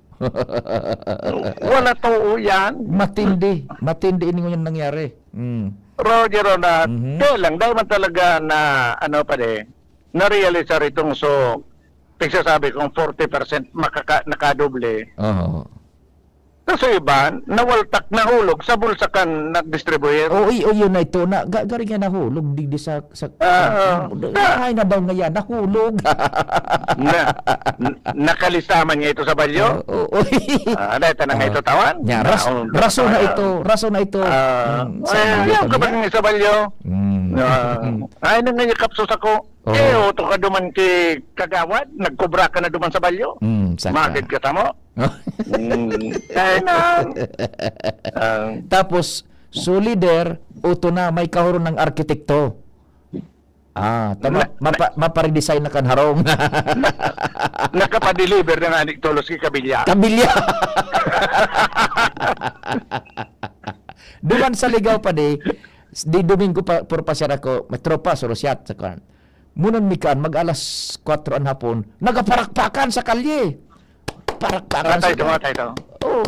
Wala totoo yan. Matindi. Matindi ini ngunyan nangyari. Mm. Roger Ronald, Mhm. kaya lang, dahil man talaga na, ano pa de, na-realize sa ritong so, pagsasabi kong forty percent makaka-, nakadoble. Oo. Kaso iba, nawaltak, nahulog sa bulsa kan nag-distribuer. Oo, y-, o, yun na ito. Na, ga-, gari nga nahulog, digdi sa, sa, Ah, sa, ah. ay, na daw nga yan, nahulog. Na, n-, nakalista man niya ito sa balyo? Oo, oo. Ah, dahil tanang Ah. ito tawan? Nya, ras-, Naon, rason na ah. ito, rason na ito. Ah, Mm, ay, sa balyo ayaw ka kami. ba ng isa balyo? Mm. Ah, ay, nangayakap sa sako. Oo. Eh, oto ka duman ki kagawad, nagkobra ka na duman sa balyo. Mm, saka. Magid ka tamo. Mm, kaya na. Ah. Tapos, so leader, oto na, may kahuron ng arkitekto. Ah, tama, Na-, mapa-, maparedesign na kan harong. Nakapadeliver na nga ni Tolos ki Kabilya. Kabilya. Duman sa Ligao pa di, di Domingo pa, puro pasyar ako, may tropa, surusyat, sa kwan. Munan mi kan, mag-alas kwatro an hapon, nagaparakpakan sa kalye. Parakpakan Mga sa tayo, mga tayo. Oh,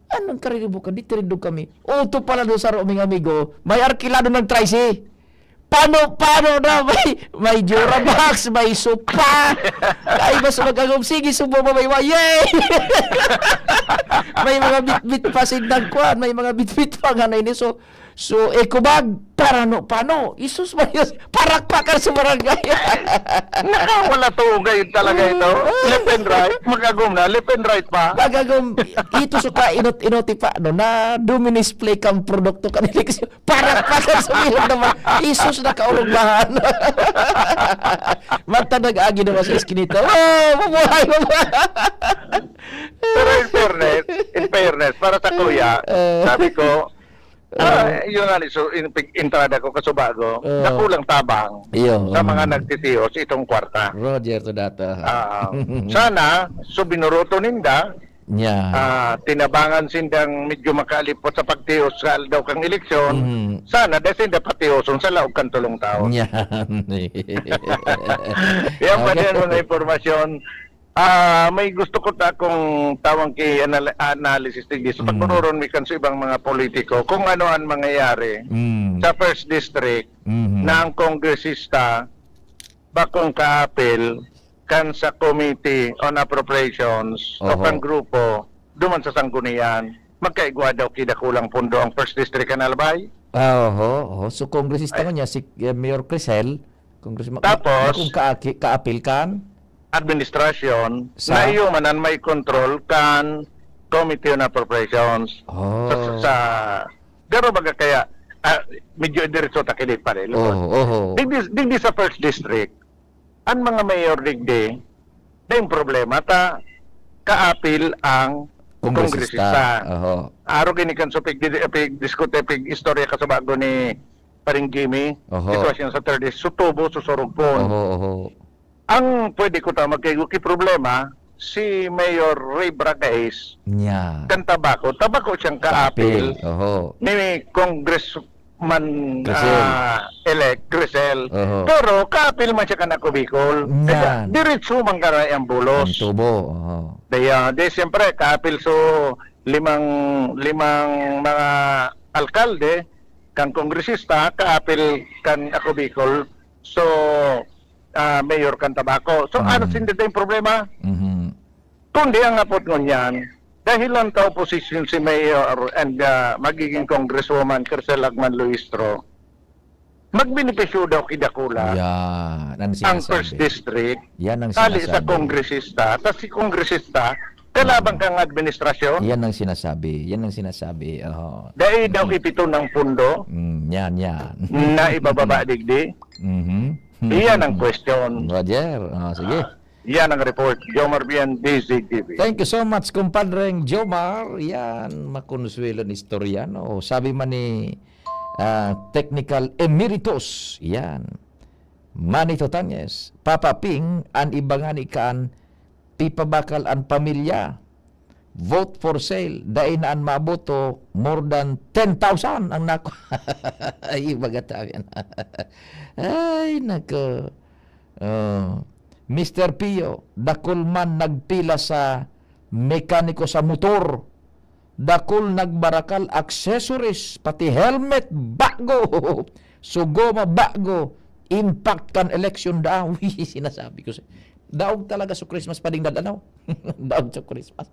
anong kariribo ka? Di tirindog kami. Oto pala doon sa Roming Amigo, may arkilado ng tricey. Pano, pano na? May, may Durabox, may sopa. Ay, mas magagom. Sige, subo mo, may wayay. May mga bitbit pa sindang kwan, may mga bitbit pa nga na ini. So, so, eco bag, parano, pano? Isus, Maria, parakpakan sa barangay. Nakawala to, ngayon talaga ito. Left and right, magagom na, left and right pa. Magagom, ito suka, inot-inoti pa, no, na duminisplay kang produkto kan eleksyon. Parakpakan sa bilog naman. Isus, nakaurugbahan. Magtanag agi naman sa iskinita. Oh, mabuhay, mabuhay. Pero in fairness, in fairness, para sa kuya, Eh. sabi ko, ah, yun nga, so, in, pig-, entrada ko, kasubago, Eh. dakulang tabang Iyo, sa mga mm. nagtitios itong kwarta. Roger to data. Ah, sana, so binuroto ninda, Nya. ah, tinabangan sindang medyo makalipot sa pagtios sa aldaw kang eleksyon. Mhm. Sana, dahil sinda patioson sa laog kan tulong taon. Nya. Yan pa Okay. din mga impormasyon. Ah, may gusto ko ta kung tawang ki anal-, analysis digdi. So, Mm. pagkuroron mi kan sa ibang mga politiko kung ano ang mangyayari Mm. sa first district Mhm. na ang kongresista bakong kaapil kan sa Committee on Appropriations o Oho. kan grupo duman sa Sanggunian. Magkaigwa daw ki dakulang pundo ang first district kan Albay. Ah, oho, oho. So, kongresista Ay. ngunyan si, eh, Mayor Crisel, Congressman, Tapos, bakong kaaki-, kaapil kan? Administrasyon Sa? na iyo man ang may control kan Committee on Appropriations. Oh. Sa, sa, sa, pero baga kaya, ah, medyo diretso ta kini pa rin, Oho, oho. Digdi, digdi sa first district, ang mga mayor digdi, na yung problema ta, kaapil ang Kongresista. kongresista. Oho. Aro gini kan so pig-, pig-, diskute, pig-istorya ka sa bago ni Paring Jimmy, Oho. Ito siya sa third, so tubo, susurog pon. Oho, oho. Ang pwede ko ta magkaigo ki problema, si Mayor Ray Bragais, Nya. kan Tabaco. Tabaco siyang kaapil Kaapil, oho. ni Congressman, Crisel. ah, elect Crisel. Oho. Pero kaapil man siya kan Ako Bicol. Nya. Kaya diretso man ka na ang bulos. Ang tubo, oho. Kaya, di, siyempre, kaapil so limang, limang mga alkalde, kan kongresista, kaapil kan Ako Bicol. So, ah, mayor kan Tabaco. So, Mm. ano, sindi tayong problema? Mhm. Kundi ang apot ngunyan, dahil lang ka-opposition si Mayor and, ah, magiging Congresswoman Crisel Agman Luistro, magbenepisyo daw ki dakula Yan ang ang sinasabi. first district, Yan ang hali sa sinasabi. kongresista, tas si kongresista, kalaban Mm. kang administrasyon. Yan ang sinasabi. Yan ang sinasabi. Oho. Dahil daw Mm. ipito ng pundo Mm, yan, yan. na ibababa digdi. Mhm. Iyan ang question. Roger, ah, sige. Ah, yan ang report. Jomar Bian, D Z T V. Thank you so much, kumpadreng Jomar. Yan, makonsuelo na istorya, no? Sabi man ni, ah, Technical Emeritus, yan. Manny Totanes, Papa Ping, an iba ngani kan pipabakal an pamilya. Vote for sale, dai na an maboto, more than ten thousand ang nako-, ay, baga tabi na. Ay, nako. Oh. Mister Pio, dakul man nagpila sa mekaniko sa motor. Dakul nagbarakal accessories, pati helmet, bago. So, goma, bago. Impact kan election daw. Uy, sinasabi ko sa, daog talaga sa Christmas pa ding dadanaw. Daog sa Christmas.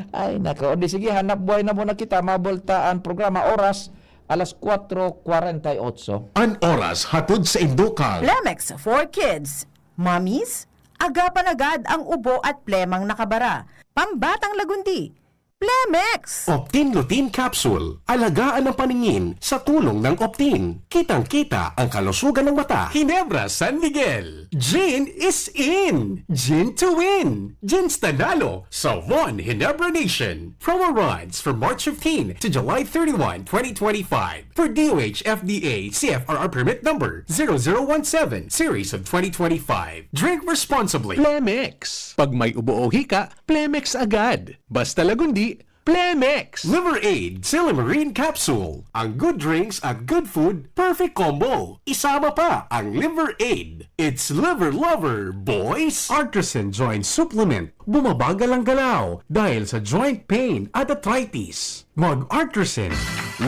Ay, nako. O di sige, hanap buhay na muna kita. Mabulta ang programa. Oras, alas kwatro kwarenta y otso. An oras hatod sa Indukan. Lemex for Kids. Mommies, agapan agad ang ubo at plemang nakabara. Pambatang Lagundi, Plemex! Optin Lutein Capsule. Alagaan ang paningin sa tulong ng Optin. Kitang-kita ang kalusugan ng mata. Ginebra San Miguel. Gin is in! Gin to win! Gin's nanalo sa One Ginebra Nation. Promo runs from March fifteen to July thirty-one, twenty twenty-five. For D O H F D A C F R R permit number zero zero one seven, series of twenty twenty-five. Drink responsibly. Plemex. Pag may ubo o hika, Plemex agad. Basta Lagundi, Plemex. Liver Aid, Silymarin Capsule. Ang good drinks at good food, perfect combo. Isama pa ang Liver Aid. It's Liver Lover, boys! Artisan Joint Supplement. Bumabagal ang galaw dahil sa joint pain at arthritis. Mag-Artisan.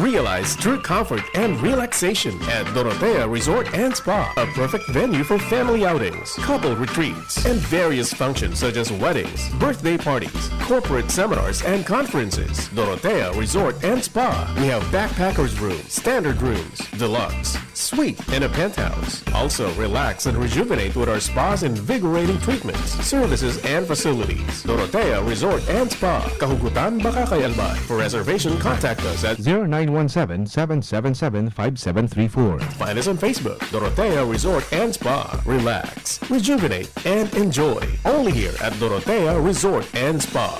Realize true comfort and relaxation at Dorotea Resort and Spa, a perfect venue for family outings, couple retreats, and various functions such as weddings, birthday parties, corporate seminars, and conferences. Dorotea Resort and Spa. We have backpackers room, standard rooms, deluxe, suite, and a penthouse. Also, relax and rejuvenate with our spa's invigorating treatments, services, and facilities. Dorotea Resort and Spa, Kahugutan, Bacacay, Albay. For reservation, contact us at zero nine one seven, seven seven seven, five seven three four. Find us on Facebook, Dorotea Resort and Spa. Relax, rejuvenate, and enjoy. Only here at Dorotea Resort and Spa.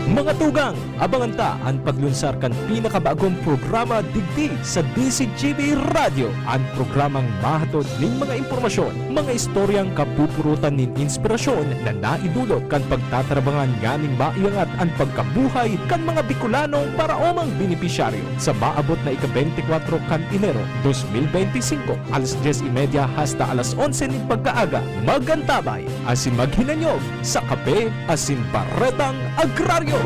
Mga tugang, abangan ta an paglunsar kan pinakabagong programa digdi sa D Z G B Radyo, an programang mahatod nin mga impormasyon, mga istoryang kapupurutan nin inspirasyon na naidulot kan pagtatabangan nganing maiangat an pagkabuhay kan mga Bicolanong paraomang benepisyaryo. Sa maabot na ika-beintikwatro kan Enero, dos mil beintisinko, alas dyes y media hasta alas onse nin pagkaaga, mag-antabay asin maghinanyog sa Kape asin Baretang Agraryo.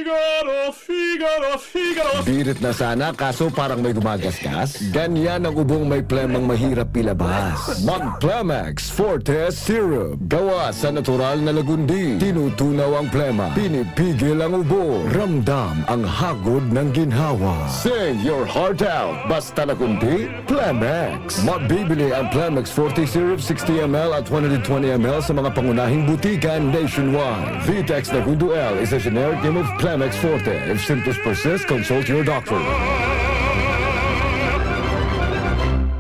Figaro, Figaro, Figaro. Birit na sana, kaso parang may gumagasgas. Ganyan ang ubong may plemang mahirap ilabas. Mag-Plemex Forte Syrup. Gawa sa natural na lagundi. Tinutunaw ang plema. Pinipigil ang ubo. Ramdam ang hagod ng ginhawa. Sing your heart out. Basta lagundi, Plemex. Mabibili ang Plemex Forte Syrup sixty M L at one hundred twenty M L sa mga pangunahing butika nationwide. Vitex Lagundo L is a generic name of Plemex Forte. If symptoms persist, consult your doctor.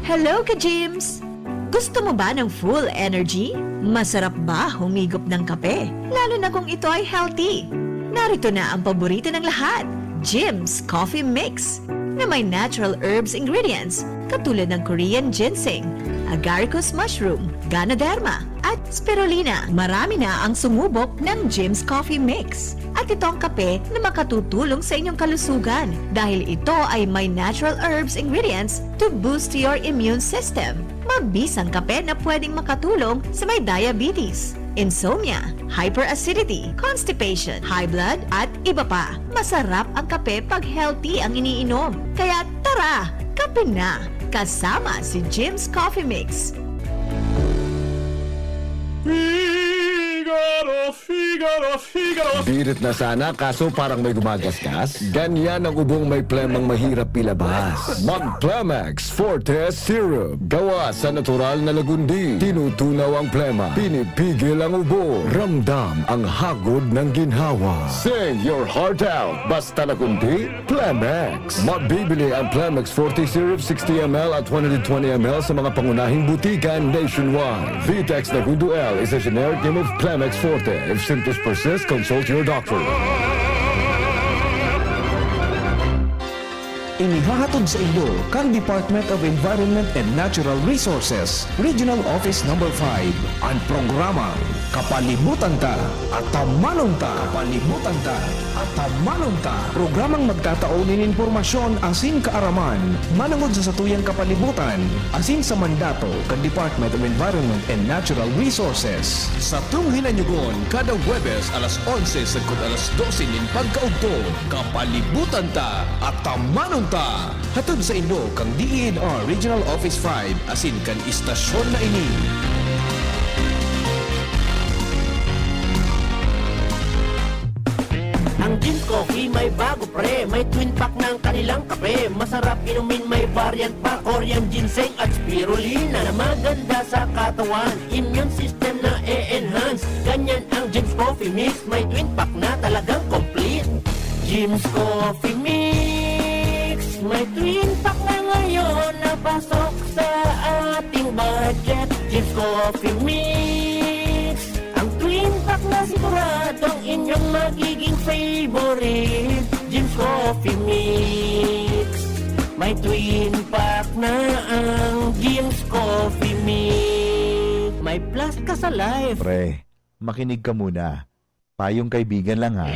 Hello, ka-Gyms! Gusto mo ba ng full energy? Masarap ba humigop ng kape? Lalo na kung ito ay healthy. Narito na ang paborito ng lahat, Jim's Coffee Mix, na may natural herbs ingredients katulad ng Korean ginseng, agaricus mushroom, ganoderma, at spirulina. Marami na ang sumubok ng Jim's Coffee Mix. At ito ang kape na makatutulong sa inyong kalusugan dahil ito ay may natural herbs ingredients to boost your immune system. Mabisang kape na pwedeng makatulong sa may diabetes, insomnia, hyperacidity, constipation, high blood, at iba pa. Masarap ang kape pag healthy ang iniinom. Kaya tara, kape na! Kasama si Jim's Coffee Mix. Figaro, Figaro, Figaro. Birit na sana, kaso parang may gumagasgas. Ganyan ang ubong may plemang mahirap ilabas. Mag-Plemex Forte Syrup. Gawa sa natural na lagundi. Tinutunaw ang plema. Pinipigil ang ubo. Ramdam ang hagod ng ginhawa. Sing your heart out. Basta lagundi, Plemex. Mabibili ang Plemex Forte Syrup sixty M L at one hundred twenty M L sa mga pangunahing butika nationwide. Vitex Lagundo L is a generic name of Plemex Forte. If symptoms persist, consult your doctor. Inihahatod sa inyo kan Department of Environment and Natural Resources, Regional Office Number five, an programang Kapalibutan Ta, Atamanon Ta. Kapalibutan Ta, Atamanon Ta. Programang magtatao nin impormasyon asin kaaraman manongod sa satuyang kapalibutan asin sa mandato kan Department of Environment and Natural Resources. Satong hinanyogon kada Huwebes alas onse sagkod alas dose nin pagkaudto. Kapalibutan Ta, Atamanon Ta. Hatod sa inyo kan D E N R Regional Office five asin kan istasyon na ini. Ang Jim's Coffee may bago, pre. May twin pack ng kanilang kape. Masarap inumin, may variant pa. Korean ginseng at spirulina na maganda sa katawan. Immune system na e-enhance. Ganyan ang Jim's Coffee Mix, may twin pack na talagang complete. Jim's Coffee Mix, may twin pack na ngayon na pasok sa ating budget. Jim's Coffee Mix, ang twin pack na siguradong inyong magiging favorite. Jim's Coffee Mix, may twin pack na ang Jim's Coffee Mix. May plus ka sa life. Pre, makinig ka muna. Payong kaibigan lang ha.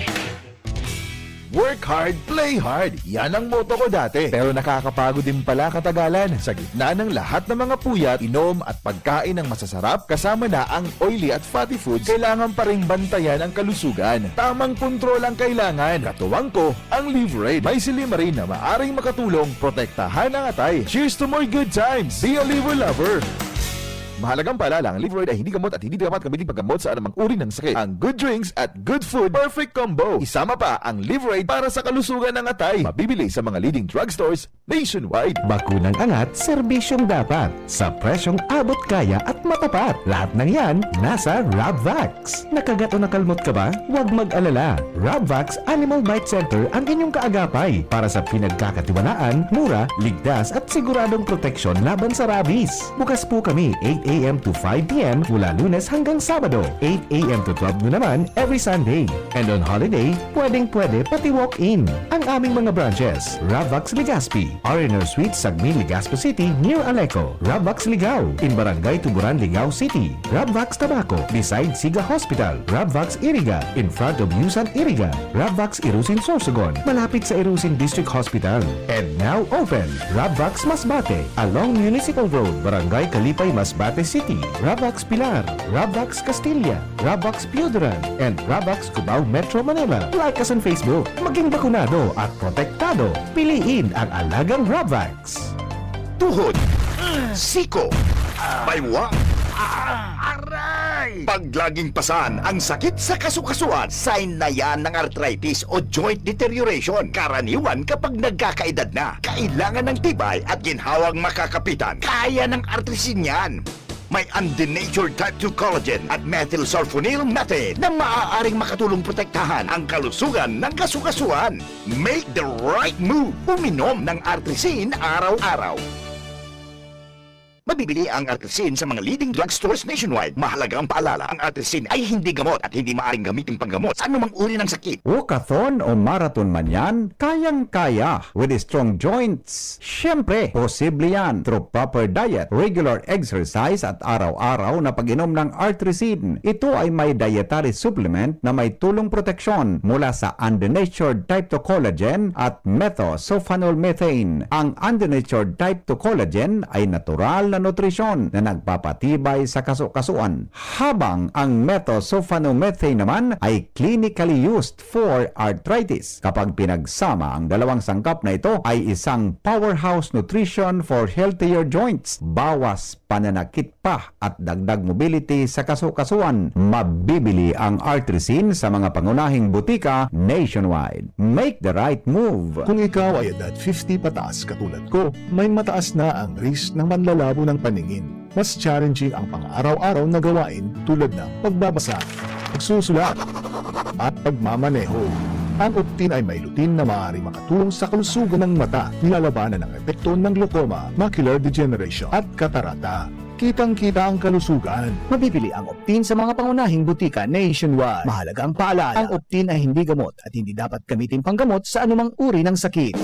Work hard, play hard. Yan ang motto ko dati. Pero nakakapagod din pala katagalan. Sa gitna ng lahat ng mga puyat, inom at pagkain ng masasarap, kasama na ang oily at fatty foods, kailangan pa ring bantayan ang kalusugan. Tamang kontrol ang kailangan. Katuwang ko, ang Livraid. May silymarin na maaring makatulong protektahan ang atay. Cheers to more good times! Be a Liver Lover! Mahalagang paalala, ang Livraid ay hindi gamot at hindi dapat gamitin paggamot sa anumang uri ng sakit. Ang good drinks at good food, perfect combo. Isama pa ang Livraid para sa kalusugan ng atay. Mabibili sa mga leading drugstores nationwide. Bakunang angat, serbisyong dapat, sa presyong abot kaya at matapat. Lahat ng yan, nasa Rabvax. Nakagat o nakalmot ka ba? Huwag mag-alala. Rabvax Animal Bite Center ang inyong kaagapay para sa pinagkakatiwalaan, mura, ligtas at siguradong proteksyon laban sa rabies. Bukas po kami eight a.m. to five p.m. mula Lunes hanggang Sabado, eight a.m. to twelve noon naman every Sunday. And on holiday, pwedeng-pwede pati walk-in. Ang aming mga branches, Rabvax Legazpi, R and R Suite, Sagmin, Legazpi City, near Aleco. Rabvax Ligao, in Barangay Tuburan, Ligao City. Rabvax Tabaco, beside Siga Hospital. Rabvax Iriga, in front of Yusan Iriga. Rabvax Irusin Sorsogon, malapit sa Irusin District Hospital. And now open, Rabvax Masbate, along Municipal Road, Barangay Kalipay, Masbate City. Rabvax Pilar, Rabvax Castilla, Rabvax Pioduran, and Rabvax Cubao, Metro Manila. Like us on Facebook. Maging bakunado at protektado. Piliin ang alagang Rabvax. Tuhod, siko, baywa, aray! Pag laging pasan ang sakit sa kasukasuan, sign na yan ng arthritis o joint deterioration. Karaniwan kapag nagkakaedad na, kailangan ng tibay at ginhawang makakapitan. Kaya ng artrisin yan. May undenatured type two collagen at methylsulfonyl methane na maaaring makatulong protektahan ang kalusugan ng kasukasuan. Make the right move. Uminom ng Artrisin araw-araw. Mabibili ang Artrisin sa mga leading drugstores nationwide. Mahalaga ang paalala, ang Artrisin ay hindi gamot at hindi maaaring gamitin panggamot sa anumang uri ng sakit. Walkathon o marathon man yan, kayang-kaya with strong joints. Siyempre, posible yan through proper diet, regular exercise at araw-araw na pag-inom ng Artrisin. Ito ay may dietary supplement na may tulong proteksyon mula sa undenatured type two collagen at methosulfonol methane. Ang undenatured type two collagen ay natural na nutrisyon na nagpapatibay sa kasukasuan, habang ang methosulfonomethane naman ay clinically used for arthritis. Kapag pinagsama, ang dalawang sangkap na ito ay isang powerhouse nutrition for healthier joints, bawas pananakit pa at dagdag mobility sa kasukasuan. Mabibili ang Artrisin sa mga pangunahing butika nationwide. Make the right move! Kung ikaw ay edad fifty pataas katulad ko, may mataas na ang risk ng panlalabo ng paningin. Mas challenging ang pang-araw-araw na gawain tulad ng pagbabasa, pagsusulat, at pagmamaneho. Ang Optin ay may lutein na maaaring makatulong sa kalusugan ng mata, nilalabanan ang epekto ng glaucoma, macular degeneration, at katarata. Kitang-kita ang kalusugan. Mabibili ang Optin sa mga pangunahing butika nationwide. Mahalaga ang paalala, ang Optin ay hindi gamot at hindi dapat gamitin panggamot sa anumang uri ng sakit.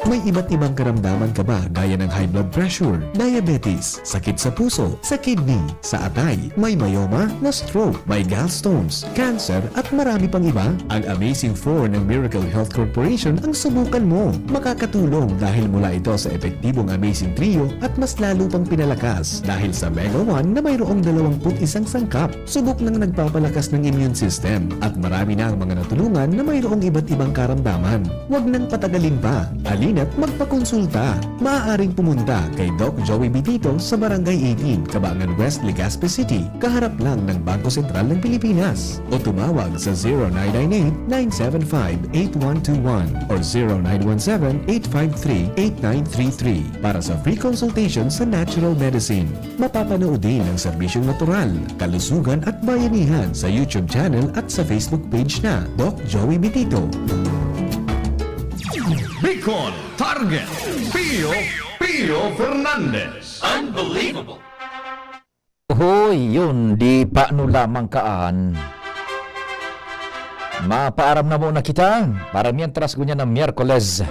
May iba't ibang karamdaman ka ba, gaya ng high blood pressure, diabetes, sakit sa puso, sa kidney, sa atay, may myoma, na stroke, may gallstones, cancer, at marami pang iba? Ang Amazing four ng Miracle Health Corporation ang subukan mo. Makakatulong dahil mula ito sa epektibong Amazing Trio at mas lalo pang pinalakas dahil sa Mega one na mayroong dalawampu't isang sangkap. Subok nang nagpapalakas ng immune system at marami na ang mga natulungan na mayroong iba't ibang karamdaman. Huwag nang patagalin pa. Ali At magpakonsulta. Maaaring pumunta kay Doc Joey Bitito sa Barangay eighteen, Cabangan West, Legazpi City, kaharap lang ng Bangko Sentral ng Pilipinas. O tumawag sa zero nine nine eight, nine seven five, eight one two one or zero nine one seven, eight five three, eight nine three three para sa free consultation sa natural medicine. Mapapanood din ang serbisyong natural, kalusugan at bayanihan sa YouTube channel at sa Facebook page na Doc Joey Bitito. Bicol Target, Pio, Pio Fernandez. Unbelievable! Hoy, yun, di paano lamang kaan. Mapaaram na muna kita para mientras ngunyan na Miyerkules.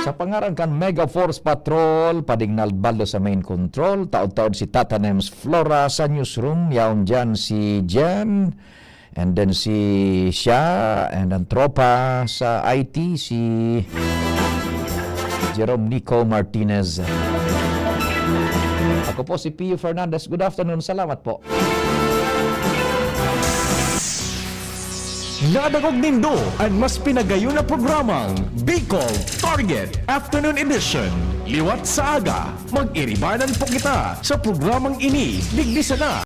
Sa pangaran kan Mega Force Patrol, Pading Nalbaldo sa main control, taod-taod si Tata Nems Flora sa newsroom, yaon dyan si Jen, and then si siya, and ang tropa sa I T, si Jerome Nico Martinez. Ako po si Pio Fernandez. Good afternoon. Salamat po. Nadangog nindo an mas pinagayon na programang Bicol Target Afternoon Edition. Liwat sa aga, mag-iribanan po kita sa programang ini. Digdi sana.